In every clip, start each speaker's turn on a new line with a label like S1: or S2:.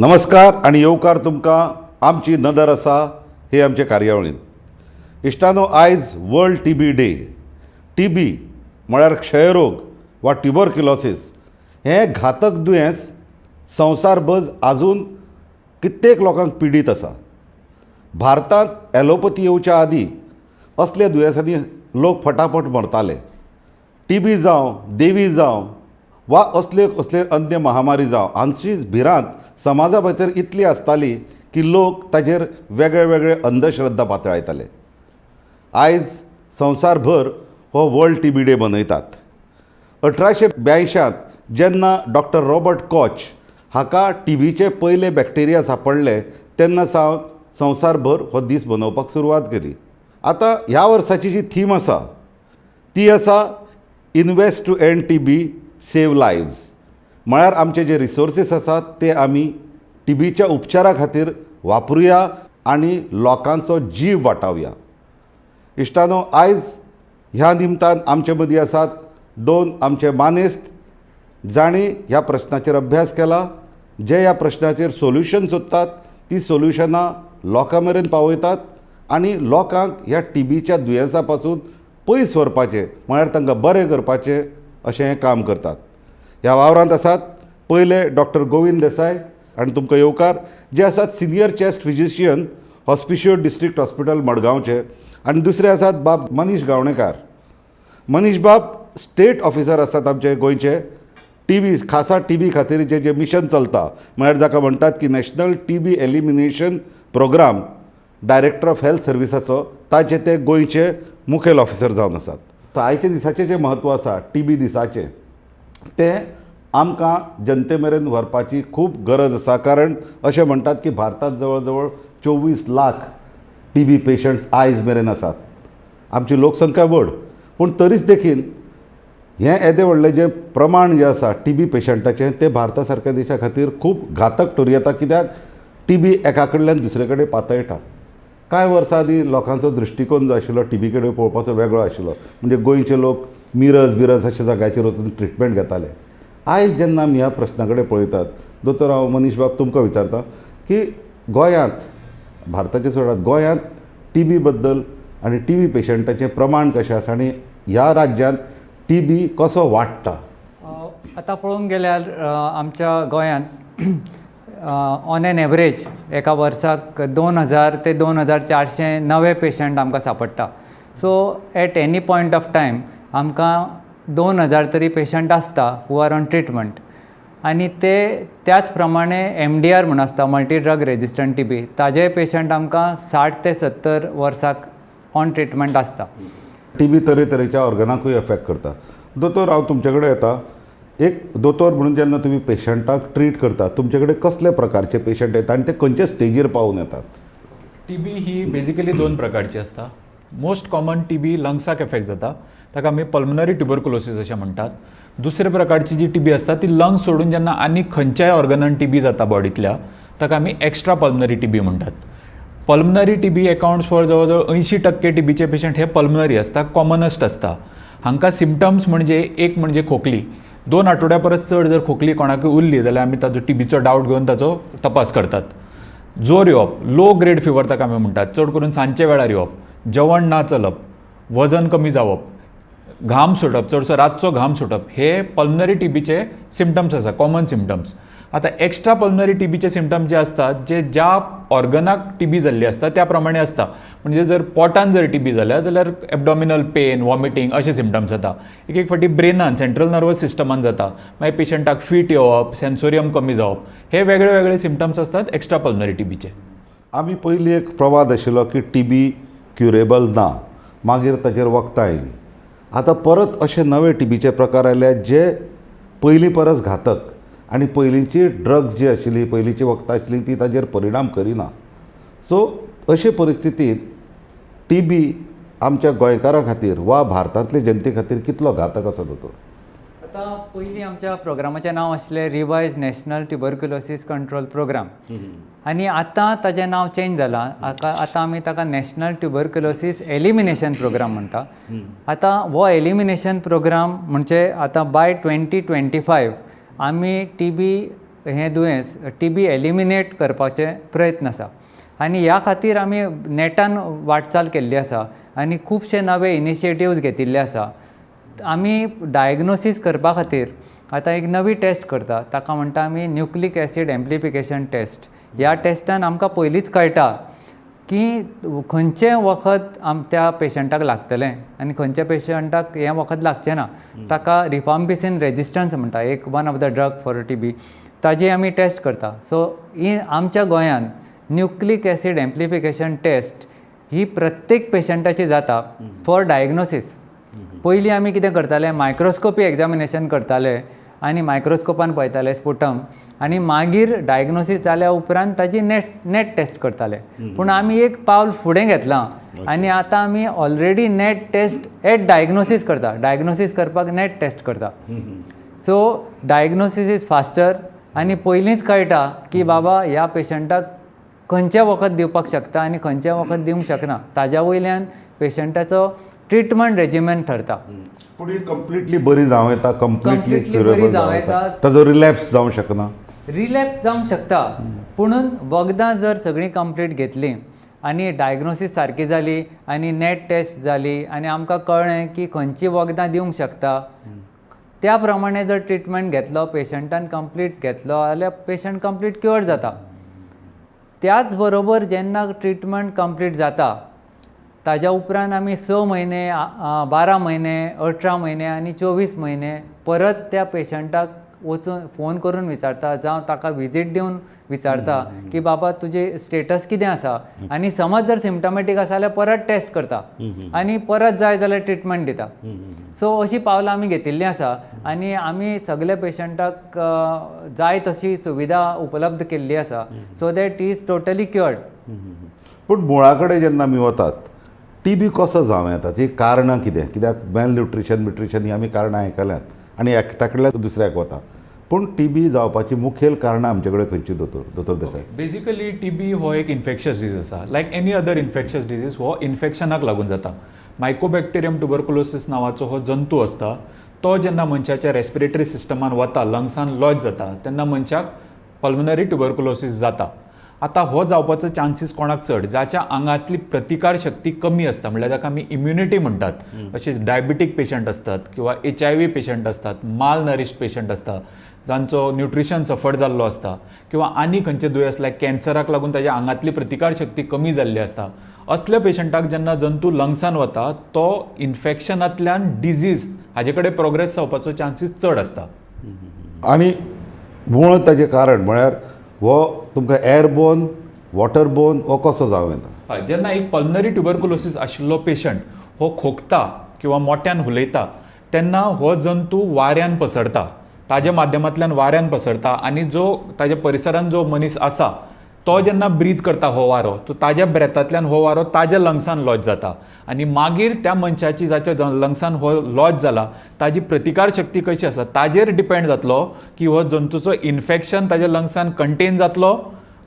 S1: नमस्कार आनी येवकार तुमकां आमची नदर आसा हे आमचे कार्यावळींत. इश्टानो, आयज वर्ल्ड टीबी डे. टीबी म्हळ्यार क्षयरोग वा ट्युबरक्युलोसीस हें घातक दुयेंस संवसारभर आजून कित्येक लोकांक पिडीत आसा. भारतांत एलोपथी येवच्या आदीं असल्या दुयेंसांनी लोक फटाफट मरताले. टीबी जावं, देवी जावं वा असल्यो कसल्यो अन्य महामारी जावं, हांची भिरांत समाजा भितर इतली आसताली की लोक ताजेर वेगळे वेगळे अंधश्रद्धा पातळायताले. आयज संवसारभर हो वर्ल्ड टीबी डे मनयतात. 1882त जेन्ना डॉक्टर रॉबर्ट कॉच हाका टीबीचे पयले बॅक्टेरिया सांपडले तेन्ना सावन संवसारभर हो दीस मनोवपाक सुरवात केली. आतां ह्या वर्साची जी थीम आसा ती आसा "Invest to end TB, save lives". म्हळ्यार आमचे जे रिसोर्सीस आसात ते आमी टीबीच्या उपचारा खातीर वापरुया आनी लोकांचो जीव वाटावया. इश्टानो, आयज ह्या निमतान आमचे मदीं आसात दोन आमचे मानेस्त, जांणी ह्या प्रश्नाचेर अभ्यास केला, जे ह्या प्रश्नाचेर सोल्युशन सोदतात, ती सोल्युशनां लोकां मेरेन पावयतात आनी लोकांक ह्या टीबीच्या दुयेंसा पासून पयस व्हरपाचें, म्हळ्यार तांकां बरें करपाचें अशें हें काम करतात. ह्या वावरांत आसात पयले डॉक्टर गोविंद देसाय आनी तुमकां येवकार, जे आसात senior chest physician, Hospicio District Hospital, मडगांवचे. आनी दुसरे आसात बाब मनीष गावणेकार. मनीष बाब स्टेट ऑफिसर आसात आमचे गोंयचे. टीबी, खासा टीबी खातीर जे जे मिशन चलता, म्हळ्यार जाका म्हणटात की National TB Elimination Programme, Director of Health सर्विसाचो, ताचे ते गोंयचे मुखेल ऑफिसर जावन आसात. आयच्या दिसाचें जें म्हत्व आसा टीबी दिसाचें, तें आमकां जनते मेरेन व्हरपाची खूब गरज आसा, कारण अशें म्हणटात की भारतांत जवळ जवळ 24 लाख टीबी पेशंट्स आयज मेरेन आसात. आमची लोकसंख्या व्हड, पूण तरीच देखीन हें येदें व्हडलें जें प्रमाण जें आसा टीबी पेशंटाचें, तें भारता सारक्या देशा खातीर खूब घातक ठरू येता, कित्याक टीबी एका कडल्यान दुसरे कडेन पातळटा. कांय वर्सां आदीं लोकांचो दृश्टिकोन जो आशिल्लो टीबी कडेन पळोवपाचो वेगळो आशिल्लो, म्हणजे गोंयचे लोक मिरज बिरज अशा जाग्याचेर वचून ट्रिटमेंट घेताले. आयज जेन्ना आमी ह्या प्रश्ना कडेन पळयतात, दोतोर, हांव मनीष बाब तुमकां विचारता की गोंयांत, भारताचे सोडात, गोंयांत टीबी बद्दल आनी टीबी पेशंटाचें प्रमाण कशें आसा आनी ह्या राज्यांत टीबी कसो वाडटा?
S2: आतां पळोवंक गेल्यार आमच्या गोंयांत ऑन एन एवरेज एका वर्साक 2000 ते 2400 नवे पेशंट आमकां सांपडटा. So at any point of time आमकां 2000 तरी पेशंट आसता हू are on treatment. आनी ते त्याच प्रमाणे एमडीआर म्हूण आसता, मल्टी ड्रग रेजिस्टंट टीबी, ताजे पेशंट आमकां 60 ते 70 वर्साक ऑन ट्रिटमेंट आसता.
S1: टीबी तरेतरेच्या ऑर्गनाकूय एफेक्ट करता. दोतोर, हांव तुमचे कडेन येता. एक दोतोर म्हणून जेन्ना तुमी पेशंटाक ट्रीट करता, तुमचे कडेन कसले प्रकारचे पेशंट येता आनी ते खंयचे स्टेजीर पावून येतात?
S3: टीबी ही बेजिकली दोन प्रकारची आसता. मोस्ट कॉमन टीबी लंग्साक एफेक्ट जाता, ताका आमी पल्मनरी ट्युबरकुलोसीस अशें म्हणटात. दुसरे प्रकारची जी टीबी आसता ती लंग्स सोडून जेन्ना आनी खंयच्याय ऑर्गनान टीबी जाता बॉडींतल्या, ताका आमी एक्स्ट्रा पल्मनरी टीबी म्हणटात. पल्मनरी टीबी अकाउंट्स फॉर जवळ जवळ 80% टीबीचे पेशंट हे पल्मनरी आसता, कॉमनस्ट आसता. हांकां सिमटम्स म्हणजे एक म्हणजे खोकली. 2 आठवड्या परस चड जर खोकली कोणाकूय उरली जाल्यार आमी ताजो टीबीचो डावट घेवन ताचो तपास करतात. जोर येवप, लो ग्रेड फिवर ताका आमी म्हणटात, चड करून सांजचे वेळार येवप, जेवण ना चलप, वजन कमी जावप, घाम सुटप, चडसो रातचो घाम सुटप, हे पल्मनरी टीबीचे सिमटम्स आसा, कॉमन सिमटम्स. आतां एक्स्ट्रा पल्मनरी टीबीचे सिमटम्स जे आसतात, जे ज्या ऑर्गनाक टीबी जाल्ली आसता त्या प्रमाणे आसता. म्हणजे जर पोटान जर टीबी जाल्या जाल्यार एबडॉमिनल पेन, वॉमिटींग अशे सिमटम्स जाता. एक एक फावटी ब्रेनान, सेंट्रल नर्वस सिस्टमान जाता, मागीर पेशंटाक फीट येवप, सेन्सोरियम कमी जावप, हे वेगळे वेगळे सिमटम्स आसतात एक्स्ट्रा पल्मनरी टीबीचे.
S1: आमी पयलीं एक प्रवाद आशिल्लो की टीबी क्युरेबल ना, मागीर ताचेर वखदां आयलीं. आतां परत अशे नवे टीबीचे प्रकार आयल्यात जे पयलीं परस घातक आनी पयलींची ड्रग्स जी आशिल्ली, पयलींची वखदां आशिल्ली, ती ताजेर परिणाम करिना. सो अशे परिस्थितींत टीबी आमच्या गोंयकारां खातीर वा भारतांतले जनते खातीर कितलो घातक आसा, दोतोर?
S2: आतां पयलीं आमच्या प्रोग्रामाचें नांव आसलें Revised National Tuberculosis Control Programme आनी आतां ताजें नांव चेंज जालां. आतां आमी ताका नॅशनल ट्युबरक्युलोसीस एलिमिनेशन प्रोग्राम म्हणटा. आतां हो एलिमिनेशन प्रोग्राम म्हणजे आतां बाय 2025 आमी टीबी हें दुयेंस टीबी एलिमिनेट करपाचे प्रयत्न आसा आनी ह्या खातीर आमी नेटान वाटचाल केल्ली आसा आनी खुबशे नवे इनिशिएटिव्ज घेतिल्ले आसा. आमी डायग्नोसीस करपा खातीर आतां एक नवी टेस्ट करता, ताका म्हणटा आमी न्युक्लीक एसीड एम्प्लिफिकेशन टेस्ट. ह्या टेस्टान आमकां पयलींच कळटा की खंयचें वखद त्या पेशंटाक लागतलें आनी खंयच्या पेशंटाक हें वखद लागचें ना. ताका रिफाम्पिसीन रेजिस्टन्स म्हणटा, एक one of the drug for TB, ताजी आमी टेस्ट करता. सो ही आमच्या गोंयांत न्युक्लीक एसीड एम्प्लिफिकेशन टेस्ट ही प्रत्येक पेशंटाची जाता फॉर डायग्नोसीस. पयलीं आमी कितें करताले, मायक्रोस्कोपी एग्जामिनेशन करताले आनी मायक्रोस्कोपान पळयताले स्पुटम आनी मागीर डायग्नोसीस जाल्या उपरांत ताजी नेट टेस्ट करताले. पूण आमी एक पावल फुडें घेतलां आनी आतां आमी already NAT test at diagnosis करता, डायग्नोसीस करपाक नेट टेस्ट करता. सो डायग्नोसीस is faster आनी पयलींच कळटा की बाबा ह्या पेशंटाक खंयचें वखद दिवपाक शकता आनी खंयचें वखद दिवंक शकना, ताज्या वयल्यान पेशंटाचो ट्रिटमेंट रेजिमेंट ठरता.
S1: पूण ही कंप्लिटली बरी जावं येता, कंप्लिटली
S2: Completely बरी जावं येता.
S1: ताजो रिलॅप्स जावं शकना.
S2: रिलॅप्स जावंक शकता, पुणून वखदां जर सगळीं कंप्लीट घेतलीं आनी डायग्नोसीस सारकी जाली आनी नेट टेस्ट जाली आनी आमकां कळ्ळें की खंयचीं वखदां दिवंक शकता, त्या प्रमाणे जर ट्रिटमेंट घेतलो पेशंटान कंप्लीट घेतलो जाल्यार पेशंट कंप्लीट क्युअर जाता. त्याच बरोबर जेन्ना ट्रिटमेंट कंप्लीट जाता ताज्या उपरांत आमी 6 म्हयने, 12 म्हयने, 18 म्हयने आनी 24 म्हयने परत त्या पेशंटाक वचून फोन करून विचारता जावं ताका विजीट दिवन विचारता की बाबा तुजें स्टेटस कितें आसा, आनी समज जर सिमटमेटीक आसा जाल्यार परत टेस्ट करता आनी परत जाय जाल्यार ट्रिटमेंट दिता. सो अशीं पावलां आमी घेतिल्लीं आसा आनी आमी सगल्या पेशंटाक जाय तशी सुविधा उपलब्ध केल्ली आसा, so that is totally cured.
S1: पूण मुळा कडेन जेन्ना आमी वतात टीबी कसो जावं येता, ती कारणां कितें? कित्याक मॅलन्युट्रिशन न्युट्रिशन ही आमी कारणां आयकल्यांत आनी एकट्या कडल्यान दुसऱ्याक वता, पूण टीबी जावपाची मुखेल कारणां आमचे कडेन खंयची दोतोर दोतोर देसाय?
S3: बेजिकली टीबी हो एक इन्फेक्शस डिजीज आसा, like any other infectious disease हो इन्फेक्शनाक लागून जाता. मायकोबॅक्टेरियम ट्युबरकुलोसीस नांवाचो हो जंतू आसता, तो जेन्ना मनशाच्या रेस्पिरेटरी सिस्टमान वता, लंग्सान लॉज जाता, तेन्ना मनशाक पल्मनरी ट्युबरकुलोसीस जाता. आतां हो जावपाचो चान्सीस कोणाक चड, जाच्या आंगांतली प्रतिकार शक्ती कमी आसता, म्हणल्यार जाका आमी इम्युनिटी म्हणटात, अशे डायबिटीक पेशंट आसतात किंवा HIV patient आसतात, मालनरिश्ड पेशंट आसता, जांचो न्युट्रिशन सफर जाल्लो आसता, किंवा आनी खंयचें दुयेंस लायक कॅन्सराक लागून ताज्या आंगांतली प्रतिकार शक्ती कमी जाल्ली आसता, असल्या पेशंटाक जेन्ना जंतू लंग्सान वता तो इन्फेक्शनांतल्यान डिजीज हाजे कडेन प्रोग्रेस जावपाचो चान्सीस चड आसता.
S1: आनी मूळ ताजें कारण म्हळ्यार हो तुमकां एअरबोर्न, वॉटरबोर्न हो कसो जावं येता?
S3: हय, जेन्ना एक पल्मनरी ट्युबरकुलोसीस आशिल्लो पेशंट हो खोकता किंवा मोट्यान उलयता तेन्ना हो जंतू वाऱ्यान पसरता, ताज्या माध्यमांतल्यान वाऱ्यान पसरता आनी जो ताज्या परिसरान जो मनीस आसा तो जेन्ना ब्रीद करता हो वारो, तो ताज्या ब्रेथांतल्यान हो वारो ताज्या लंग्सान लॉज जाता आनी मागीर त्या मनशाची जाच्या लंग्सान हो लॉज जाला ताजी प्रतिकार शक्ती कशी आसा ताजेर डिपेंड जातलो की हो जंतूचो इन्फेक्शन ताज्या लंग्सान कंटेन जातलो,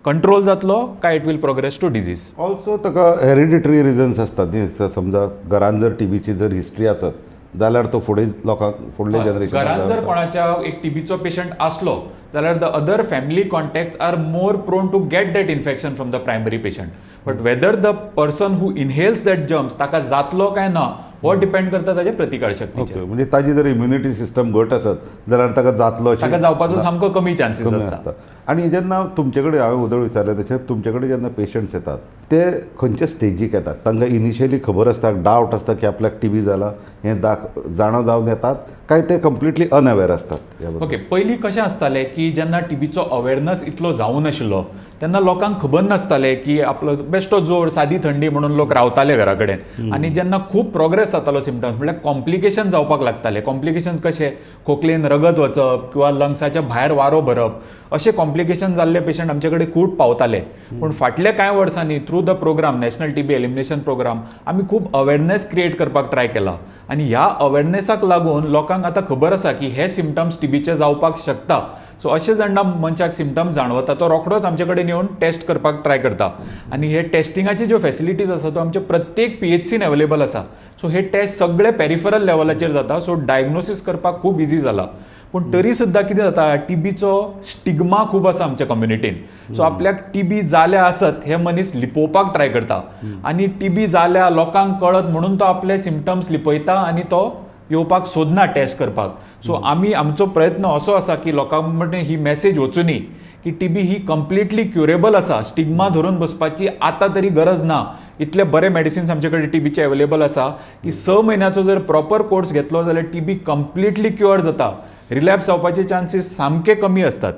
S3: कंट्रोल जातलो काय it will progress to disease.
S1: Also ताका हेरिडिटरी रिजन्स आसतात न्ही, समजा घरान जर टीबीची जर हिस्ट्री आसत जाल्यार तो फुडें लोकांक फुडले जनरेशन
S3: घरान जर कोणाच्या एक टीबीचो पेशंट आसलो जाल्यार the other family contacts are more prone to get that infection from the primary patient, but whether the person who inhales that germs ताका जातलो काय ना हो डिपेंड करता ताजे प्रतिकार शक्तीचेर.
S1: ओके, म्हणजे ताजी जर इम्युनिटी सिस्टम घट आसत जाल्यार ताका जातलो,
S3: ताका जावपाचो सामको कमी चान्सीस आसता.
S1: आनी जेन्ना तुमचे कडेन हांवें उदळ विचारलें तशें तुमचे कडेन जेन्ना पेशंट्स येतात ते खंयचे स्टेजीक येतात, तांकां इनिशियली खबर आसता, डावट आसता की आपल्याक टीबी जाला हें जाणा जावन येतात काय ते कंप्लिटली अनअवेर आसतात?
S3: ओके, पयलीं कशें आसतालें की जेन्ना टीबीचो अवेरनस इतलो जावं नाशिल्लो तेन्ना लोकांक खबर नासतालें की आपलो बेश्टो जोर, सादी थंडी म्हणून लोक रावताले घरा कडेन. आनी जेन्ना खूब प्रोग्रेस जातालो सिमटम्स, म्हणल्यार कॉम्प्लिकेशन जावपाक लागताले. कॉम्प्लिकेशन्स कशे, खोकलेन रगत वचप किंवा लंग्साच्या भायर वारो भरप, अशे कॉम्प्लिकेशन जाल्ले पेशंट आमचे कडेन खूब पावताले. पूण फाटल्या कांय वर्सांनी through the programme national TB elimination programme आमी खूब अवेरनेस क्रिएट करपाक ट्राय केला आनी ह्या अवेरनेसाक लागून लोकांक आतां खबर आसा की हे सिमटम्स टीबीचे जावपाक शकता. सो अशें जेन्ना मनशाक सिमटम्स जाणवता तो रोखडोच आमचे कडेन येवन टेस्ट करपाक ट्राय करता आनी हे टेस्टिंगाची ज्यो फेसिलिटीज आसा त्यो आमचे प्रत्येक PHCन अवेलेबल आसा. सो हे टेस्ट सगळे पेरिफरल लेवलाचेर जाता, सो डायग्नोसीस करपाक खूब इजी जाला. पूण तरी सुद्दां कितें जाता, टीबीचो स्टिग्मा खूब आसा आमच्या कम्युनिटीन. सो आपल्याक टीबी जाल्या आसत हे मनीस लिपोवपाक ट्राय करता आनी टीबी जाल्या लोकांक कळत म्हणून तो आपले सिमटम्स लिपयता आनी तो येवपाक सोदना टेस्ट करपाक. सो आमी आमचो प्रयत्न असो आसा की लोकां मदें ही मॅसेज वचुनी की टीबी ही कंप्लिटली क्युरेबल आसा, स्टिग्मा धरून बसपाची आतां तरी गरज ना. इतले बरे मेडिसिन्स आमचे कडेन टीबीचे अवेलेबल आसा की 6 म्हयन्याचो जर प्रॉपर कोर्स घेतलो जाल्यार टीबी कंप्लिटली क्युअर जाता, रिलॅप्स जावपाचे चान्सीस सामके कमी आसतात.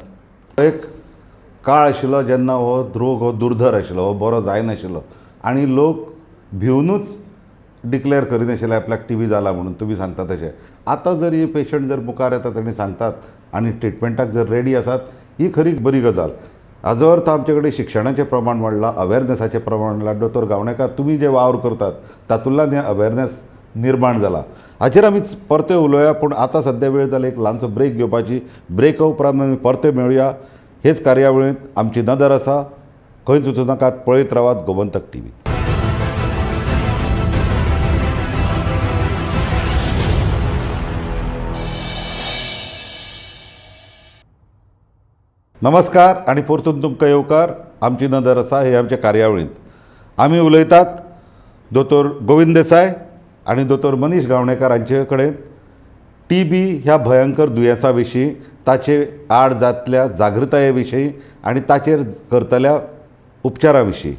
S1: एक काळ आशिल्लो जेन्ना हो रोग हो दुर्धर आशिल्लो, हो बरो जायनाशिल्लो आनी लोक भिवनूच डिक्लेअर करिनाशिल्ले आपल्याक टीबी जाला म्हणून. तुमी सांगता तशें आतां जर ही पेशंट जर मुखार येतात आनी सांगतात आनी ट्रिटमेंटाक जर रेडी आसात, ही खरी बरी गजाल. हाजो अर्थ आमचे कडेन शिक्षणाचें प्रमाण वाडलां, अवेरनेसाचें प्रमाण वाडलां. दोतोर गावणेकार, तुमी जे वावर करतात तातूंतल्यान हें अवेरनेस निर्माण जाला. हाचेर आमी परते उलोवया, पूण आतां सद्या वेळ जाला एक ल्हानसो ब्रेक घेवपाची. ब्रेका उपरांत आमी परते मेळुया हेच कार्यावळींत. आमची नदर आसा, खंयच वचूं नाकात, पळयत रावात गोमंतक टीव्ही. नमस्कार आनी परतून तुमकां येवकार. आमची नदर आसा हे आमच्या कार्यावळींत आमी उलयतात दोतोर गोविंद देसाय आनी दोतोर मनीष गावणेकार हांचे कडेन टीबी ह्या भयंकर दुयेंसा विशीं, ताचे आड जातल्या जागृताये विशीं आनी ताचेर करतल्या उपचारा विशीं.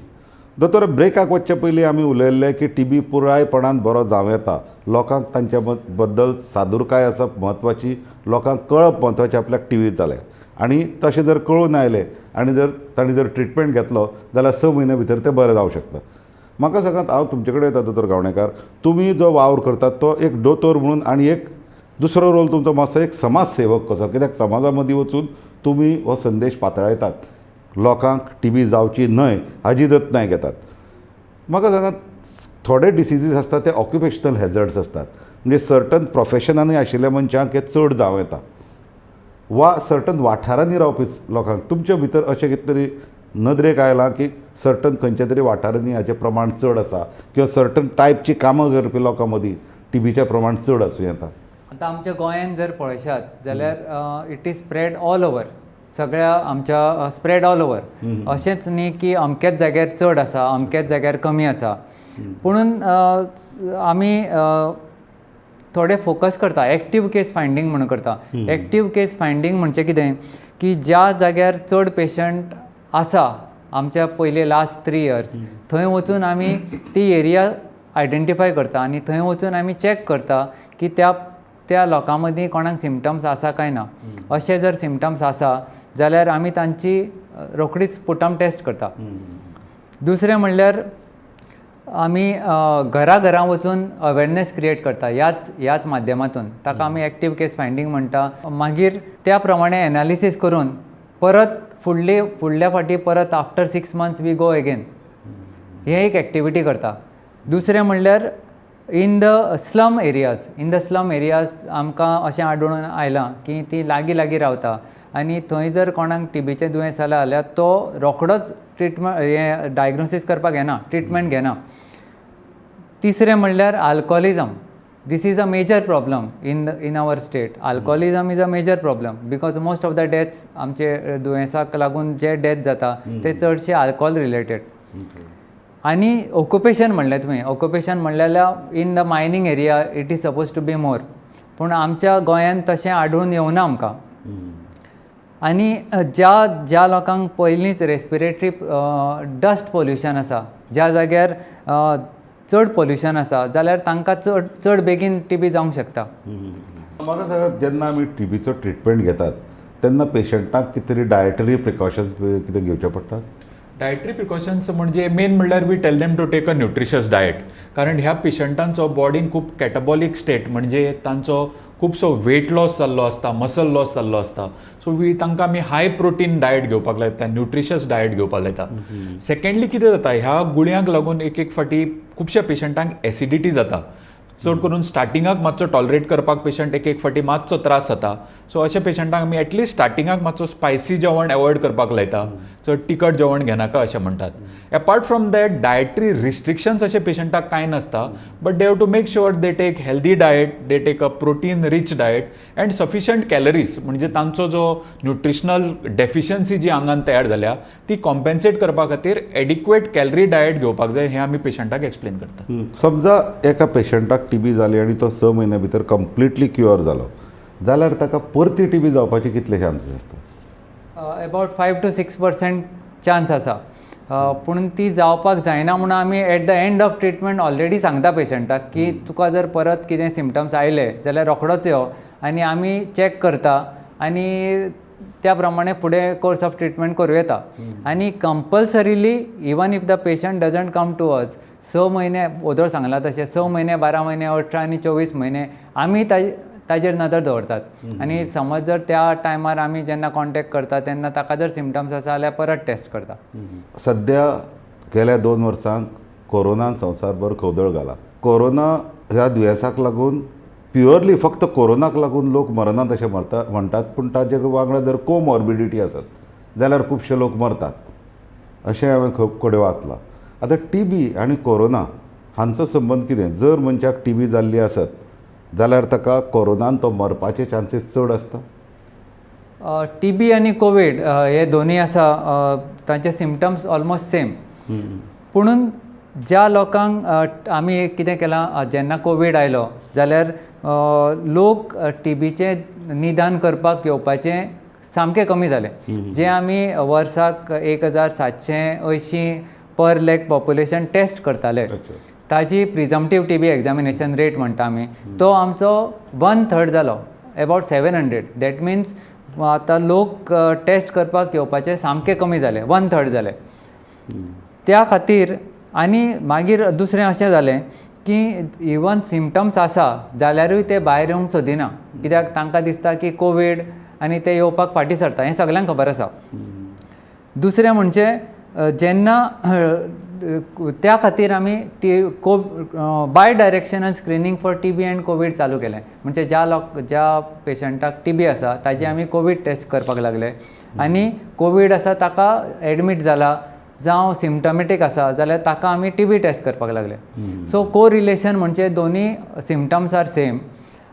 S1: दोतोर, ब्रेकाक वचचे पयलीं आमी उलयल्ले की टीबी पुरायपणान बरो जावं येता. लोकांक तांच्या बद्दल सादुरकाय आसप म्हत्वाची, लोकांक कळप म्हत्वाचें आपल्याक टीबी जालें आनी तशें जर कळून आयलें आनी जर तांणी जर ट्रिटमेंट घेतलो जाल्यार 6 म्हयन्या भितर तें बरें जावं शकता. म्हाका सांगात, हांव तुमचे कडेन येता दोतोर गावणेकार, तुमी जो वावर करतात तो एक दोतोर म्हणून आनी एक दुसरो रोल तुमचो मातसो एक समाज सेवक कसो, कित्याक समाजा मदीं वचून तुमी हो संदेश पातळायतात, लोकांक टीबी जावची न्हय हाजी जतनाय घेतात. म्हाका सांगात, थोडे डिसिजीस आसतात ते ऑक्युपेशनल हॅजर्ड्स आसतात, म्हणजे सर्टन प्रोफेशनांनी आशिल्ल्या मनशांक हे चड जावं येता वा सर्टन वाठारांनी रावपी लोकांक. तुमचे भितर अशें कितें तरी नदरेक आयलां की सर्टन खंयच्या तरी वाठारांनी हाचें प्रमाण चड आसा किंवा सर्टन टायपची कामां करपी लोकां मदीं टीबीचें प्रमाण चड आसूं येता?
S2: आतां आमच्या गोंयांत जर पळयशात जाल्यार it is spread all over, सगळ्या आमच्या स्प्रेड ऑल ओवर. अशेंच न्ही की अमक्याच जाग्यार चड आसा अमक्याच जाग्यार कमी आसा, पुणून आमी थोडे फोकस करता, एक्टीव केस फायंडींग म्हणून करता. एक्टीव केस फायंडींग म्हणजे कितें की ज्या जाग्यार चड पेशंट आसा आमच्या पयले लास्ट 3 इयर्स थंय वचून आमी ती एरिया आयडेंटिफाय करता आनी थंय वचून आमी चॅक करता की त्या त्या लोकां मदीं कोणाक सिमटम्स आसा काय ना. अशे जर सिमटम्स आसा जाल्यार आमी तांची रोखडीच पुटम टेस्ट करता. दुसरें म्हणल्यार आमी घरा घरा वचून अवेरनेस क्रिएट करता ह्याच ह्याच माध्यमातून, ताका आमी एक्टीव केस फायंडींग म्हणटा. मागीर त्या प्रमाणे एनालिसीस करून परत फुडले फुडल्या फावटी परत after 6 months we go again, हे एक एक्टिविटी करता. दुसरें म्हणल्यार in the slum areas, in the slum areas आमकां अशें आढळून आयलां की ती लागीं लागीं रावता आनी थंय जर कोणाक टीबीचें दुयेंस जालां जाल्यार तो रोखडोच ट्रिटमेंट हें डायग्नोसीस करपाक घेना, ट्रिटमेंट घेना. तिसरें म्हणल्यार alcoholism. This is a major problem in our state. Alcoholism is a major problem because most of the deaths आमचे दुयेंसाक लागून जे डेथ जाता ते चडशे अल्कोहोल रिलेटेड. आनी ऑक्युपेशन म्हणलें तुवें, ऑक्युपेशन म्हणल्यार in the mining area it is suppose to be more, पूण आमच्या गोंयांत तशें आढळून येवना आमकां. आनी ज्या ज्या लोकांक पयलींच रेस्पिरेटरी डस्ट पोल्युशन आसा, ज्या जाग्यार चड पोल्युशन आसा जाल्यार तांकां चड चड बेगीन टीबी जावंक शकता.
S1: म्हाका सांगात, जेन्ना आमी टीबीचो ट्रिटमेंट घेतात तेन्ना पेशंटाक कितें तरी डायटरी प्रिकॉशन्स कितें घेवचे पडटात?
S3: डायटरी प्रिकॉशन्स म्हणजे मेन म्हणल्यार we tell them to take a nutritious diet, कारण ह्या पेशंटांचो बॉडीन खूब कॅटाबॉलीक स्टेट म्हणजे तांचो खुबसो वेट लॉस जाल्लो आसता, मसल लॉस जाल्लो आसता. सो वी तांकां आमी हाय प्रोटीन डायट घेवपाक लायता, न्युट्रिशियस डायट घेवपाक लायता. सेकंडली कितें जाता, ह्या गुळयांक लागून एक एक फावटी खुबश्या पेशंटांक एसिडिटी जाता. चड करून स्टार्टिंगाक मातसो टॉलरेट करपाक पेशंट एक एक फावटी मातसो त्रास जाता. सो अशा पेशंटांक आमी एटलिस्ट स्टार्टिंगाक मातसो स्पायसी जेवण एवॉयड करपाक लायता, चड तिखट जेवण घेनाका अशें म्हणटात. Apart from that, dietary restrictions अशे पेशंटाक कांय नासता, but they have to make sure they take healthy diet, they take a protein rich diet and sufficient calories. म्हणजे तांचो जो न्युट्रिशनल डेफिशियन्सी जी आंगान तयार जाल्या ती कॉम्पेन्सेट करपा खातीर एडिक्वेट कॅलरी डायट घेवपाक जाय, हें आमी पेशंटाक एक्सप्लेन करतात.
S1: समजा एका पेशंटाक टीबी जाली आनी तो 6 म्हयन्या भितर कंप्लिटली क्युअर जालो जाल्यार ताका परती टीबी जावपाचे कितले चान्सीस आसता?
S2: About 5 to 6% chance आसा, पूण ती जावपाक जायना म्हणून आमी at the end of treatment already सांगता पेशंटाक की तुका जर परत कितें सिमटम्स आयले जाल्यार रोखडोच यो आनी आमी चॅक करता आनी त्या प्रमाणे फुडें कोर्स ऑफ ट्रिटमेंट करूं येता. आनी compulsorily, even if the patient doesn't come to us, 6 म्हयने, वोदोळ सांगलां तशें, 6 म्हयने, 12 म्हयने, 18 आनी 24 म्हयने आमी ताजेर नदर दवरतात. आनी समज जर त्या टायमार आमी जेन्ना कॉन्टेक्ट करता तेन्ना ताका जर सिमटम्स आसा जाल्यार परत टेस्ट करता.
S1: सद्या गेल्या 2 वर्सांक कोरोनान संवसारभर खवदळ घाला. कोरोना ह्या दुयेंसाक लागून, प्युअरली फक्त कोरोनाक लागून लोक मरनात अशें मरता म्हणटात, पूण ताजे वांगडा जर कोमॉर्बिडिटी आसत जाल्यार खुबशे लोक मरतात अशें हांवें खूब कडेन वाचलां. आतां टीबी आनी कोरोना हांचो संबंद कितें? जर मनशाक टीबी जाल्ली आसत जाल्यार ताका कोरोनान तो मरपाचे चान्सीस चड आसता?
S2: टीबी आनी कोवीड हे दोनूय आसा, तांचे सिमटम्स ऑलमोस्ट सेम. पुणून ज्या लोकांक आमी कितें केलां, जेन्ना कोवीड आयलो जाल्यार लोक टीबीचें निदान करपाक येवपाचें सामकें कमी जालें. जें आमी वर्साक 1780 पर लॅक पॉप्युलेशन टेस्ट करताले, ताजी प्रिजम्पटीव टीबी एग्जामिनेशन रेट म्हणटा आमी, तो आमचो वन थर्ड जालो, about 700. That means आतां लोक टेस्ट करपाक येवपाचे सामके कमी जाले, वन थर्ड जाले. त्या खातीर आनी मागीर दुसरें अशें जालें की इवन सिमटम्स आसा जाल्यारूय ते भायर येवंक सोदिना, कित्याक तांकां दिसता की कोवीड आनी ते येवपाक फाटीं सरता, हें सगल्यांक खबर आसा. दुसरें म्हणजे जेन्ना त्या खातीर आमी T co bi directional screening for TB and COVID चालू केलें. म्हणजे ज्या पेशंटाक टीबी आसा ताजी आमी कोवीड टेस्ट करपाक लागले आनी कोवीड आसा ताका एडमीट जाला जावं सिमटमेटीक आसा जाल्यार ताका आमी टीबी टेस्ट करपाक लागले. सो को रिलेशन म्हणजे दोनी सिमटम्स are same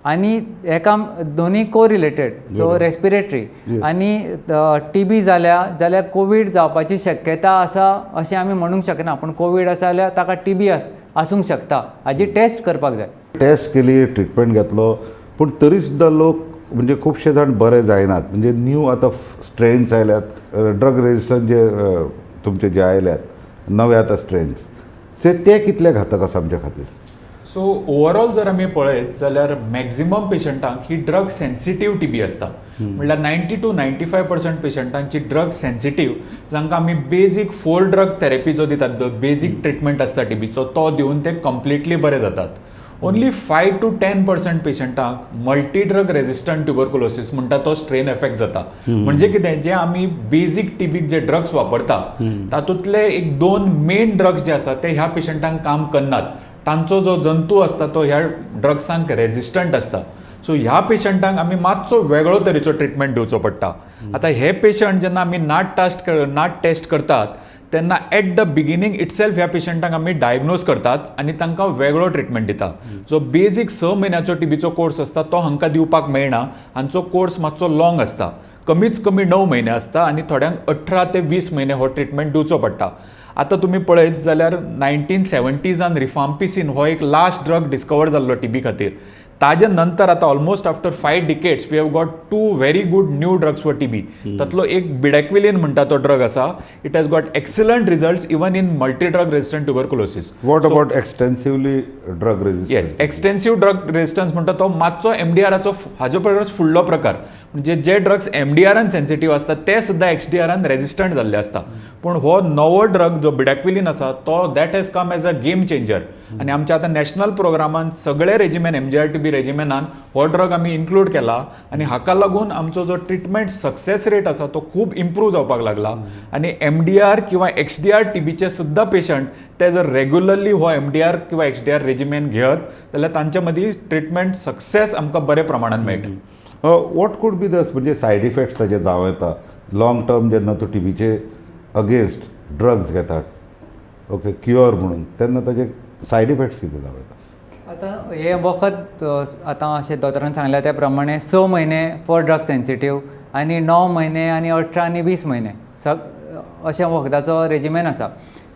S2: आनी एका दोनी को रिलेटेड, सो रेस्पिरेटरी आनी टीबी जाल्या जाल्यार कोवीड जावपाची शक्यता आसा अशें आमी म्हणूंक शकना, पूण कोवीड आसा जाल्यार ताका टीबी आसूंक शकता हाजी टेस्ट करपाक जाय.
S1: टेस्ट केली, ट्रिटमेंट घेतलो, पूण तरी सुद्दां लोक, म्हणजे खुबशे जाण बरे जायनात. म्हणजे न्यू आतां स्ट्रेन्स आयल्यात, ड्रग रेजिस्टंट जे तुमचे जे आयल्यात नवे आतां स्ट्रेन्स, ते कितले घातक आसा आमच्या खातीर?
S3: सो ओवरऑल जर आमी पळयत जाल्यार मॅक्झिमम पेशंटांक ही ड्रग सेन्सिटीव टीबी आसता. म्हणल्यार 90 to 95% पेशंटांची ड्रग सेन्सिटीव, जांकां आमी बेजीक फोर ड्रग थेरपी जो दितात, बेजीक ट्रिटमेंट आसता टीबीचो, तो दिवन ते कंप्लिटली बरे जातात. ओनली 5 टू 10% पेशंटांक मल्टी ड्रग रेजिस्टंट ट्युबरकुलोसीस म्हणटा तो स्ट्रेन एफेक्ट जाता. म्हणजे कितें, जे आमी बेजीक टीबीक जे ड्रग्स वापरता तातूंतले एक दोन मेन ड्रग्स जे आसात ते ह्या पेशंटांक काम करनात. तांचो जो जंतू आसता तो ह्या ड्रग्सांक रेजिस्टंट आसता. सो ह्या पेशंटांक आमी मातसो वेगळो तरेचो ट्रिटमेंट दिवचो पडटा. आतां हे पेशंट जेन्ना आमी नाट टेस्ट करतात तेन्ना at the beginning itself ह्या पेशंटांक आमी डायग्नोज करतात आनी तांकां वेगळो ट्रिटमेंट दिता. जो बेजीक 6 म्हयन्याचो टीबीचो कोर्स आसता तो हांकां दिवपाक मेळना. हांचो कोर्स मातसो लॉंग आसता, कमीच कमी 9 म्हयने आसता आनी थोड्यांक 18 ते 20 म्हयने हो ट्रिटमेंट दिवचो पडटा. आतां तुमी पळयत जाल्यार 1970जान रिफाम्पिसीन हो एक लास्ट ड्रग डिस्कवर जाल्लो टीबी खातीर. ताजे नंतर आतां almost after 5 decades we have got two very good new drugs for TB. तातलो एक बिडॅक्विलीन म्हणटा तो ड्रग आसा. It has got excellent results even in multi drug resistant tuberculosis.
S1: What about extensively drug resistant?
S3: Yes, extensive drug resistance म्हणटा तो मातसो एमडीआराचो हाजो परस फुडलो प्रकार. म्हणजे जे ड्रग्स एमडीआरान सेन्सिटीव आसता ते सुद्दां एक्सडीआरान रेजिस्टंट जाल्ले आसता. पूण हो नवो ड्रग जो बिडाक्विलीन आसा तो that has come as a game changer. आनी आमच्या आतां नॅशनल प्रोग्रामान सगळे रेजिमेन एमडीआर टीबी रेजिमेनान हो ड्रग आमी इन्क्लूड केला आनी हाका लागून आमचो जो ट्रिटमेंट सक्सेस रेट आसा तो खूब इम्प्रूव जावपाक लागला. आनी एमडीआर किंवा एक्सडीआर टीबीचे सुद्दां पेशंट ते जर रेगुलरली हो एमडीआर किंवा एक्सडीआर रेजिमेन घेत जाल्यार तांचे मदीं ट्रिटमेंट सक्सेस आमकां बरे प्रमाणान मेळटा.
S1: What could be the म्हणजे सायड इफेक्ट्स ताजे जावं येता लॉंग टर्म जेन्ना तूं टीबीचे अगेन्स्ट ड्रग्स घेतात, ओके, क्युअर म्हणून, तेन्ना ताजे सायड इफेक्ट्स कितें जावं येता?
S2: आतां हें वखद आतां अशें दोतोरान सांगल्या त्या प्रमाणे 6 म्हयने फॉर ड्रग सेन्सिटीव आनी 9 म्हयने आनी 18 आनी 20 म्हयने अशें वखदाचो रेजिमेन आसा.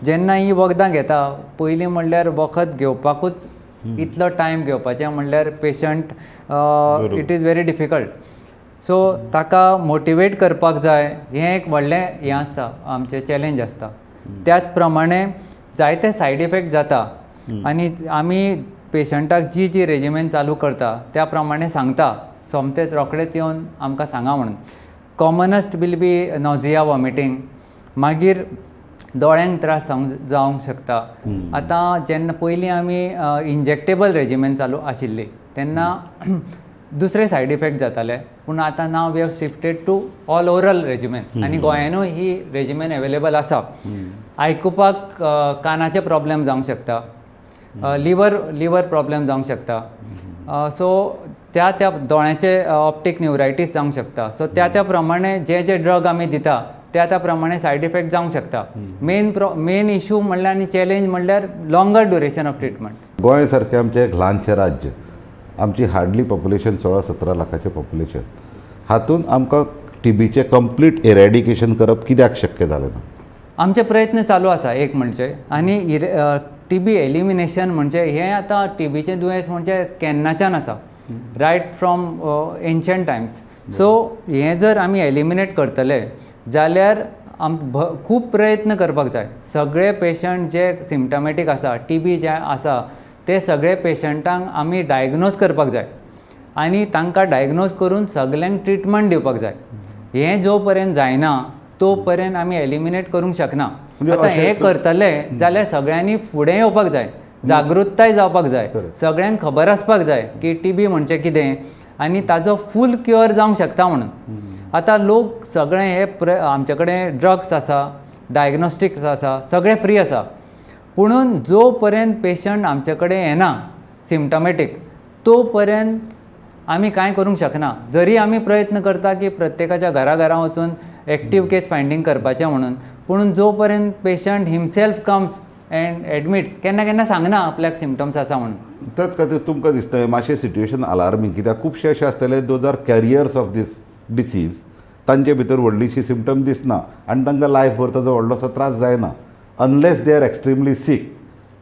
S2: जेन्ना ही वखदां घेता पयलीं म्हणल्यार वखद घेवपाकूच इतलो टायम घेवपाचें म्हणल्यार patient it is very difficult. So ताका मोटिवेट करपाक जाय, हें एक व्हडलें हें आसता, आमचें चॅलेंज आसता. त्याच प्रमाणे जायते सायड इफेक्ट जाता आनी आमी पेशंटाक जी जी रेजिमेन चालू करता त्या प्रमाणे सांगता, सोमतेच रोखडेच येवन आमकां सांगा म्हणून. Commonest will be nausea, vomiting, मागीर दोळ्यांक त्रास जावंक शकता. आतां जेन्ना पयलीं आमी इंजेक्टेबल रेजिमेन चालू आशिल्ली तेन्ना दुसरे सायड इफेक्ट जाताले, पूण आतां now we have shifted to all oral regimen आनी गोंयानूय ही रेजिमेन एवेलेबल आसा. आयकुपाक कानाचे प्रॉब्लेम जावंक शकता, लिवर प्रॉब्लेम जावंक शकता, सो त्या त्या दोळ्यांचे ऑप्टीक न्युरायटीस जावंक शकता. सो त्या त्या प्रमाणे जे जे ड्रग आमी दिता त्या त्या प्रमाणे सायड इफेक्ट जावंक शकता. मेन इशू म्हणल्यार आनी चॅलेंज म्हणल्यार longer duration of treatment.
S1: Goa सारकें आमचें एक ल्हानशें राज्य, आमची हार्डली पॉप्युलेशन 16-17 लाखाचें पॉप्युलेशन, हातूंत आमकां टीबीचें कंप्लीट एरेडिकेशन करप कित्याक शक्य जालें ना?
S2: आमचे प्रयत्न चालू आसा एक म्हणजे, आनी टीबी एलिमिनेशन म्हणजे हें आतां टीबीचें दुयेंस म्हणजे केन्नाच्यान आसा, right from ancient times. So हें जर आमी एलिमिनेट करतले जाल्यार खूब प्रयत्न करपाक जाय. सगळे पेशंट जे सिमटमेटीक आसा, टीबी जे आसा, ते सगळे पेशंटांक आमी डायग्नोज करपाक जाय आनी तांकां डायग्नोज करून सगल्यांक ट्रिटमेंट दिवपाक जाय. हें जो पर्यंत जायना तो पर्यंत आमी एलिमिनेट करूंक शकना. आतां हें करतले जाल्यार सगळ्यांनी फुडें येवपाक जाय, जागृताय जावपाक जाय, सगळ्यांक खबर आसपाक जाय की टीबी म्हणजे कितें आनी ताजो फूल क्युअर जावंक शकता म्हणून. आतां लोक सगळे हे आमचे कडेन ड्रग्स आसा, डायग्नोस्टिक्स आसा, सगळें फ्री आसा, पुणून जो पर्यंत पेशंट आमचे कडेन येना सिमटमेटीक तो पर्यंत आमी कांय करूंक शकना. जरी आमी प्रयत्न करता की प्रत्येकाच्या घरा घरा वचून एक्टीव केस फायंडींग करपाचें म्हणून, पुणून जो पर्यंत patient himself comes and admits, केन्ना केन्ना सांगना आपल्याक सिमटम्स आसा म्हणून.
S1: त्याच खातीर तुमकां दिसता मातशें सिट्युएशन अलार्मींग, कित्याक खुबशे अशे आसतले those are carriers of this disease, तांचे भितर व्हडलीशी सिमटम दिसना आनी तांकां लायफभर ताजो व्हडलोसो त्रास जायना unless they are extremely sick,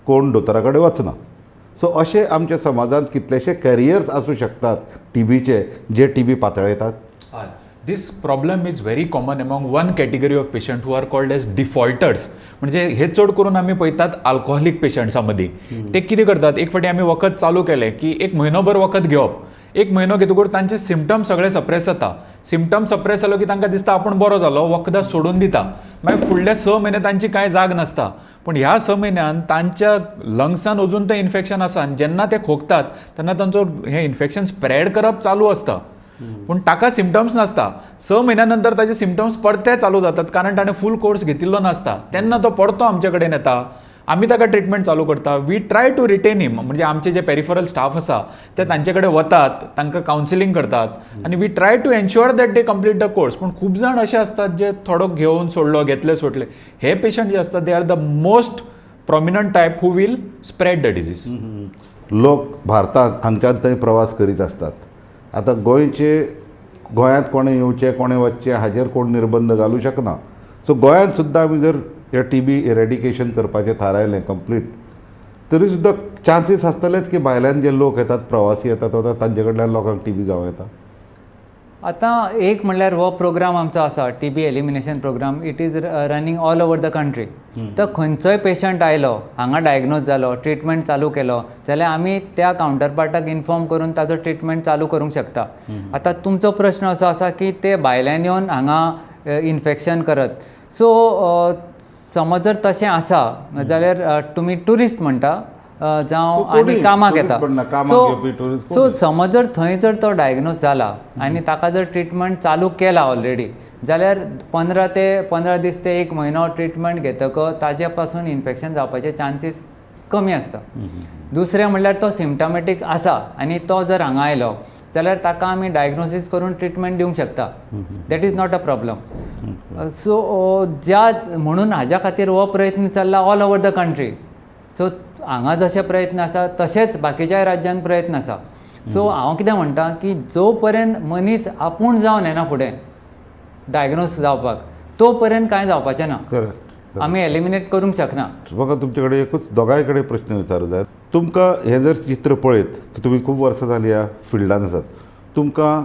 S1: कोण दोतोरा कडेन वचना. सो अशे आमच्या समाजांत कितलेशे कॅरियर्स आसूं शकतात टीबीचे जे TB पातळयतात.
S3: This problem is very common among one category of patient who are called as defaulters. म्हणजे हे चड करून आमी पळयतात अल्कोहोलीक पेशंट्सां मदीं. ते कितें करतात, एक फावटी आमी वखद चालू केलें की एक म्हयनोभर वखद घेवप, एक म्हयनो घेतकूच तांचे सिमटम्स सगळे सप्रेस जाता. सिमटम सप्रेस जालो की तांकां दिसता आपूण बरो जालो, वखदां सोडून दिता. मागीर फुडले 6 म्हयने तांची कांय जाग नासता, पूण ह्या 6 म्हयन्यान तांच्या लंग्सान अजून तें इन्फेक्शन आसा आनी जेन्ना ते खोकतात तेन्ना तांचो हें इन्फेक्शन स्प्रेड करप चालू आसता, पूण ताका सिमटम्स नासता. 6 म्हयन्या नंतर ताजे सिमटम्स परते चालू जातात, कारण ताणें फूल कोर्स घेतिल्लो नासता. तेन्ना तो परतो आमचे कडेन येता, आमी ताका ट्रिटमेंट चालू करता. We try to retain him, म्हणजे आमचे जे पेरिफरल स्टाफ आसा ते तांचे कडेन वतात, तांकां कावन्सिलींग करतात आनी we try to ensure that they complete the course. पूण खूब जाण अशे आसतात जे थोडो घेवन सोडलो, घेतले सोडले. हे पेशंट जे आसतात they are the most prominent type who will spread the disease.
S1: लोक भारतांत हांगच्यान थंय प्रवास करीत आसतात. आतां गोंयांत कोणें येवचें कोणें वचचें हाजेर कोण निर्बंध घालूं शकना. सो गोंयांत सुद्दां आमी जर हे टीबी एरेडिकेशन करपाचें थारायलें कंप्लीट, तरी सुद्दां चान्सीस आसतलेच की भायल्यान जे लोक येतात, प्रवासी येतात वतात, तांचे कडल्यान लोकांक टीबी जावं येता.
S2: आतां एक म्हणल्यार हो प्रोग्राम आमचो आसा, TB elimination program, it is running all over the country. तर खंयचोय पेशंट आयलो हांगा, डायग्नोज जालो, ट्रिटमेंट चालू केलो जाल्यार आमी त्या कावंटरपार्टाक इन्फॉर्म करून ताजो ट्रिटमेंट चालू करूंक शकता. आतां तुमचो प्रश्न असो आसा की ते भायल्यान येवन हांगा इन्फेक्शन करत. सो समज जर तशें आसा जाल्यार तुमी ट्युरिस्ट म्हणटा जावं आनी कामाक येता, सो समज जर थंय जर तो डायग्नोज जाला आनी ताका जर ट्रिटमेंट चालू केला ऑलरेडी जाल्यार 15 दीस ते 1 म्हयनो ट्रिटमेंट घेतकच ताजे पासून इन्फेक्शन जावपाचे चान्सीस कमी आसता. दुसरें म्हणल्यार तो सिमटमेटीक आसा आनी तो जर हांगा आयलो जाल्यार ताका आमी डायग्नोसीस करून ट्रिटमेंट दिवंक शकता, that is not a problem. So ज्या म्हणून हाज्या खातीर हो प्रयत्न चल्ला all over the country. So हांगा जशे प्रयत्न आसा तशेंच बाकीच्याय राज्यांत प्रयत्न आसा. सो हांव कितें म्हणटा की जो पर्यंत मनीस आपूण जावन येना फुडें डायग्नोज जावपाक तो पर्यंत कांय जावपाचें ना, आमी एलिमिनेट करूंक शकना.
S1: म्हाका तुमचे कडेन एकूच दोगांय कडेन प्रश्न विचारूं जाय. तुमकां हें जर चित्र पळयत की तुमी खूब वर्सां जालीं ह्या फिल्डान आसात, तुमकां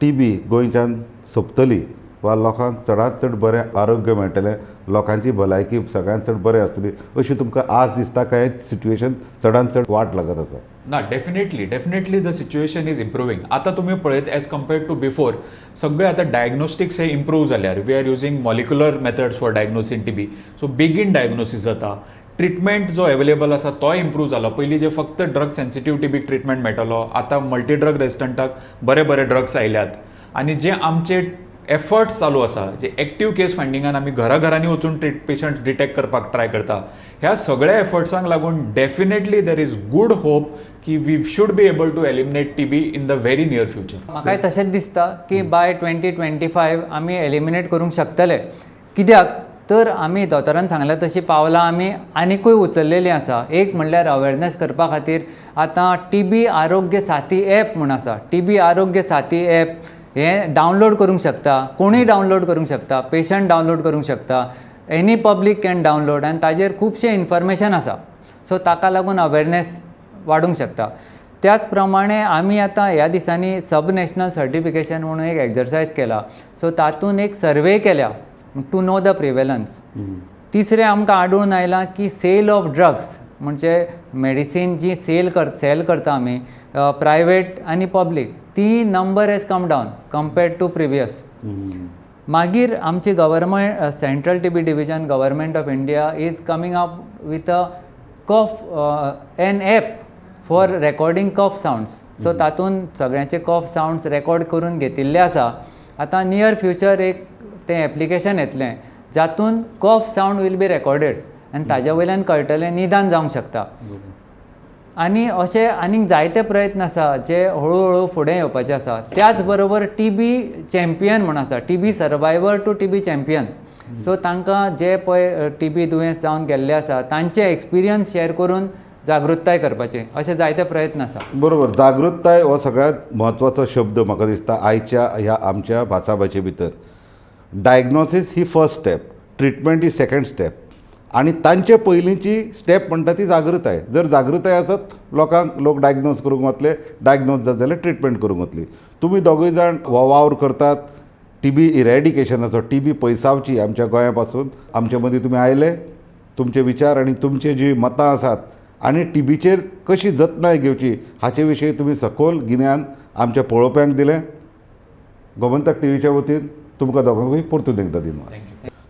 S1: टीबी गोंयच्यान सोंपतली वा लोकांक चडांत चड बरें आरोग्य मेळटलें, लोकांची भलायकी सगळ्यांत चड बरें आसतली अशी तुमकां आज दिसता काय सिट्युएशन चडांत चड वाट लागत आसा?
S3: ना, definitely the situation is improving. आतां तुमी पळयत एज कम्पेर्ड टू बिफोर सगळे आतां डायग्नोस्टिक्स हे इम्प्रूव जाल्यार we are using molecular methods for diagnosing TB. So बेगीन डायग्नोसीस जाता, ट्रिटमेंट जो अवेलेबल आसा तोय इम्प्रूव जाला. पयलीं जे फक्त ड्रग सेन्सिटीव टीबीक ट्रिटमेंट मेळटालो, आतां मल्टी ड्रग रेजिस्टंटाक बरे बरे ड्रग्स आयल्यात. आनी जे आमचे एफर्ट्स चालू आसा, जे एक्टीव केस फायंडिंगान आमी घरा घरांनी वचून पेशंट डिटेक्ट करपाक ट्राय करता, ह्या सगळ्या एफर्ट्सांक लागून definitely there is good hope की we should be able to eliminate TB in the very near future.
S2: म्हाकाय तशेंच दिसता की बाय 2025 आमी एलिमिनेट करूंक शकतले. कित्याक तर आमी दोतोरान सांगल्या तशीं पावलां आमी आनिकूय उचललेलीं आसा. एक म्हणल्यार अवेरनेस करपा खातीर आतां टीबी आरोग्य साथी एप म्हूण आसा. टीबी आरोग्य साथी एप हें डावनलोड करूंक शकता, कोणूय डावनलोड करूंक शकता, पेशंट डावनलोड करूंक शकता, एनी पब्लीक can download आनी ताजेर खुबशें इन्फॉर्मेशन आसा. सो ताका लागून अवेरनेस वाडूंक शकता. त्याच प्रमाणे आमी आतां ह्या दिसांनी सब नॅशनल सर्टिफिकेशन म्हणून एक एक्सरसायज केला. सो तातूंत एक सर्वे केल्या टू नो the prevalence. तिसरें आमकां आढळून आयलां की सेल ऑफ ड्रग्स म्हणजे मेडिसीन जी सेल करता आमी प्रायवेट आनी पब्लीक, ती number has come down compared to previous. मागीर आमची government central TB division, government of India is coming up with a cough an app for recording cough sounds. So तातूंत सगळ्यांचे कफ सावंड्स record करून घेतिल्ले आसा. आतां नियर फ्युचर एक तें एप्लिकेशन येतलें जातून cough sound will be recorded आनी ताज्या वयल्यान कळटलें निदान जावंक शकता. आनी अशे आनीक जायते प्रयत्न आसा जे हळू हळू फुडें येवपाचे आसा. त्याच बरोबर टीबी चॅम्पियन म्हूण आसा, TB survivor to TB champion. So तांकां जे पळय टीबी दुयेंस जावन गेल्ले आसा तांचे एक्सपिरियन्स शेअर करून जागृताय करपाचे अशे जायते प्रयत्न आसा.
S1: बरोबर, जागृताय हो सगळ्यांत म्हत्वाचो शब्द म्हाका दिसता आयच्या ह्या आमच्या भासाभाशे भितर. डायग्नोसीस ही फर्स्ट स्टेप, ट्रिटमेंट ही सेकंड स्टेप आनी तांचे पयलींची स्टेप म्हणटा ती जागृताय. जर जागृताय आसत लोकांक, लोक डायग्नोज करूंक वतले, डायग्नोज जात जाल्यार ट्रिटमेंट करूंक वतली. तुमी दोगूय जाण हो वावर करतात टीबी इरेडिकेशनाचो, टीबी पयसावची आमच्या गोंया पासून. आमचे मदीं तुमी आयले, तुमचे विचार आनी तुमची जी मतां आसात आनी टीबीचेर कशी जतनाय घेवची हाचे विशीं तुमी सखोल गिन्यान आमच्या पळोवप्यांक दिलें. गोमंतक टीव्हीच्या वतीन तुमकां दोगांकूय परतून एकदां दिनवास.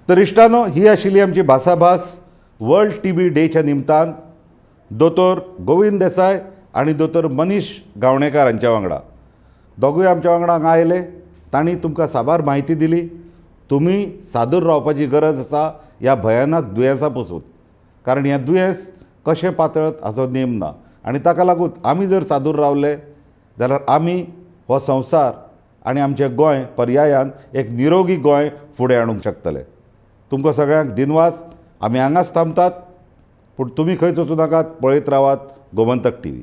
S1: तर इश्टानो, ही आशिल्ली आमची भासाभास वर्ल्ड टीबी डेच्या निमतान दोतोर गोविंद देसाय आनी दोतोर मनीष गावणेकार हांच्या वांगडा. दोगूय आमच्या वांगडा हांगा आयले, तांणी तुमकां साबार म्हायती दिली. तुमी सादूर रावपाची गरज आसा ह्या भयानक दुयेंसा पसून, कारण हें दुयेंस कशें पातळत हाचो नेम ना आनी ताका लागून आमी जर सादूर रावले जाल्यार आमी हो संवसार आनी आमचें गोंय पर्यायान एक निरोगी गोंय फुडें हाडूंक शकतले. तुमकां सगळ्यांक दिनवास. आमी हांगाच थांबतात, पूण तुमी खंयच वचूं नाकात, पळयत रावात गोमंतक टीव्ही.